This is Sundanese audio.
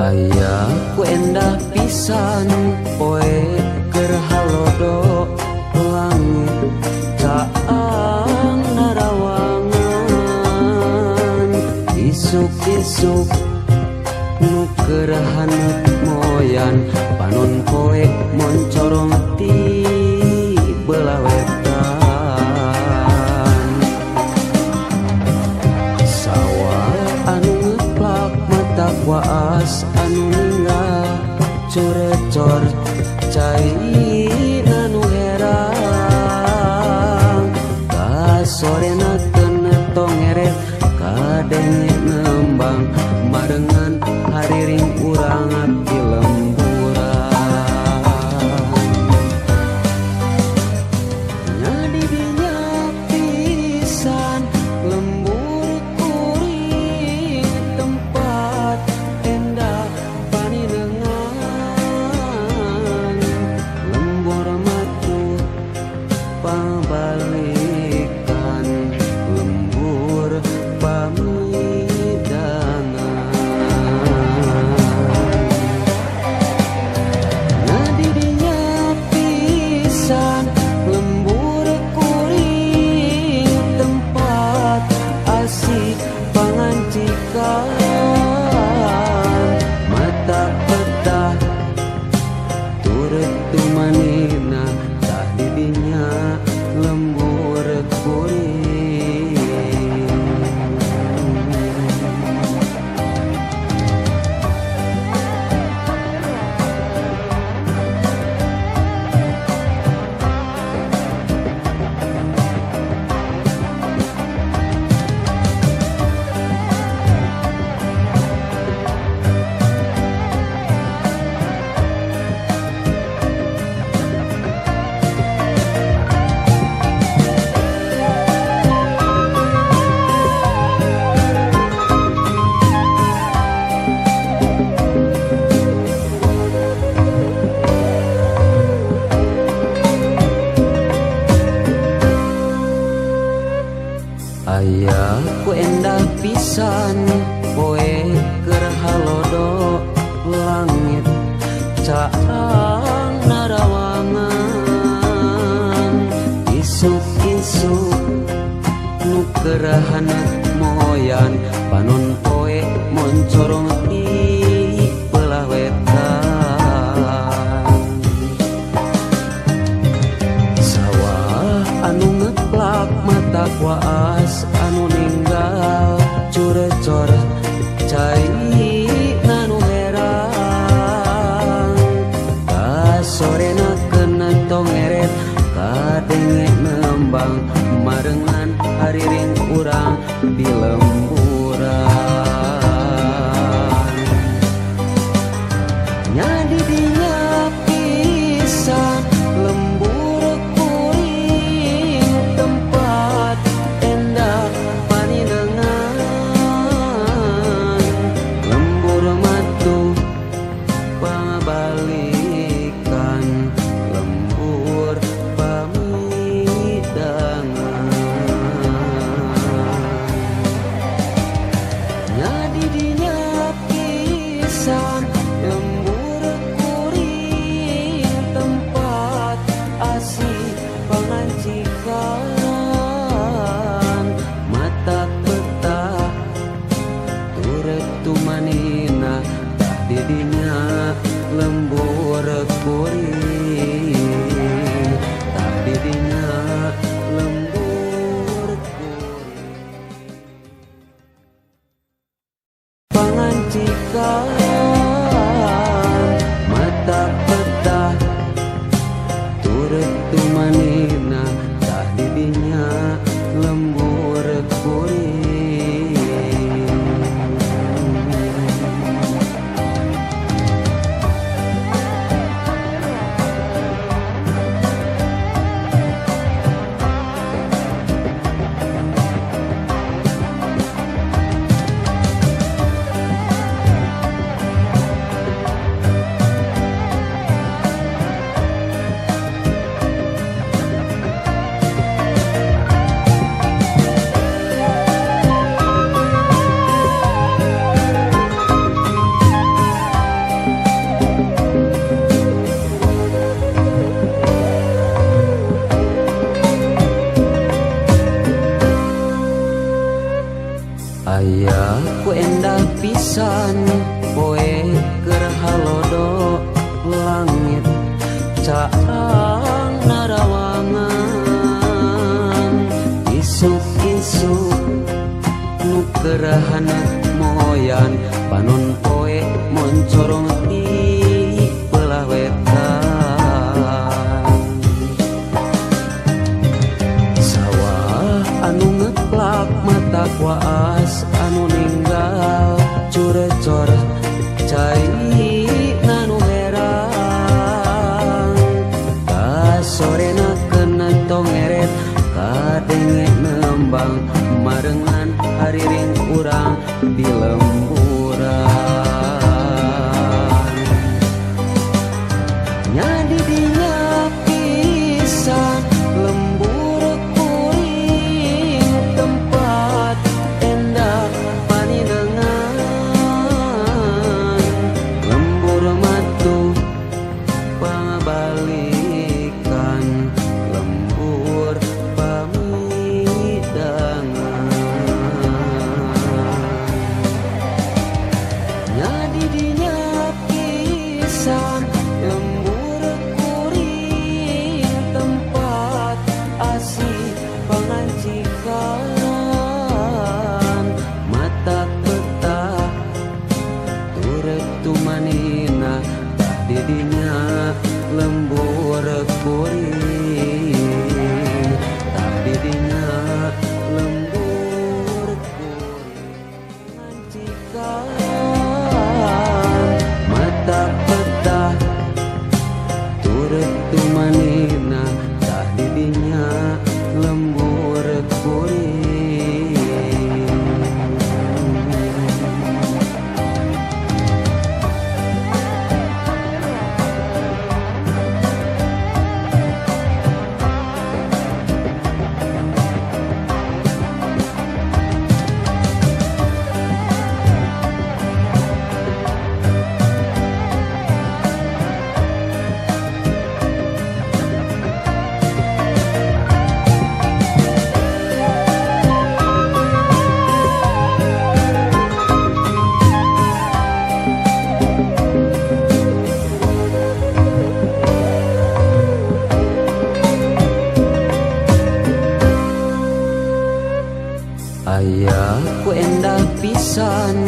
Aya ku endah pisan poe keur halodo langit caang narawangan isuk-isuk nu keur haneut moyan panon poe moncorong ti belah wetan sawah anu ngeplak mata waas anu ninggal curecor cai anu herang kasorena keuna tongeret kadenge ngembang marengan hariring urang abdi lemburan nya didinya pisan lembur kuring tempat endah paninengan lembur matuh pabalikan lembur pamidangan ngadidinya pisan lembur kuring tempat asih pangancikan mata petah turut tumanina tah didinya lembur kuring. Aya ku endah pisan poe keur halodo langit caang narawangan isuk-isuk nu keur haneut moyan panon poe moncorong di belah wetan sawah anu ngeplak mata waas anu ninggal curecor cai nanu herang kasorena keuna tongeret kadenge nembang marengan hariring urang di lemburan nya didinya pisan lembur kuring tempat endah paninengan lembur matuh pabalikan lembur pamidangan nya didinya pisan lembur kuring tempat asih pangancikan mata petah turut tumanina tah didinya lembur kuring tah didinya lembur kuring pangancikan mata petah turut tumanina tah didinya lembur kuring. pisan poe keur halodo langit caang narawangan isuk-isuk nu kerahan moyan panon poe moncorong ti belah wetan sawah anu ngeplak mata kuas anu ninggal curecor cai nanu herang kasorena kena tongeret kadenge nembang marengan hariring urang di lemburan nyadi dinya pisan lembur kuring tempat endah paninengan lembur matu pangabalikan lembur pamidangan nyadi dinya pisan lembur kuring tempat asih pangancikan mata peta turut tumanina tah didinya lembur kuring tah didinya lembur kuring ngancikan mata peta turut tumanina tah didinya lembur kuring. Aya ku endah pisan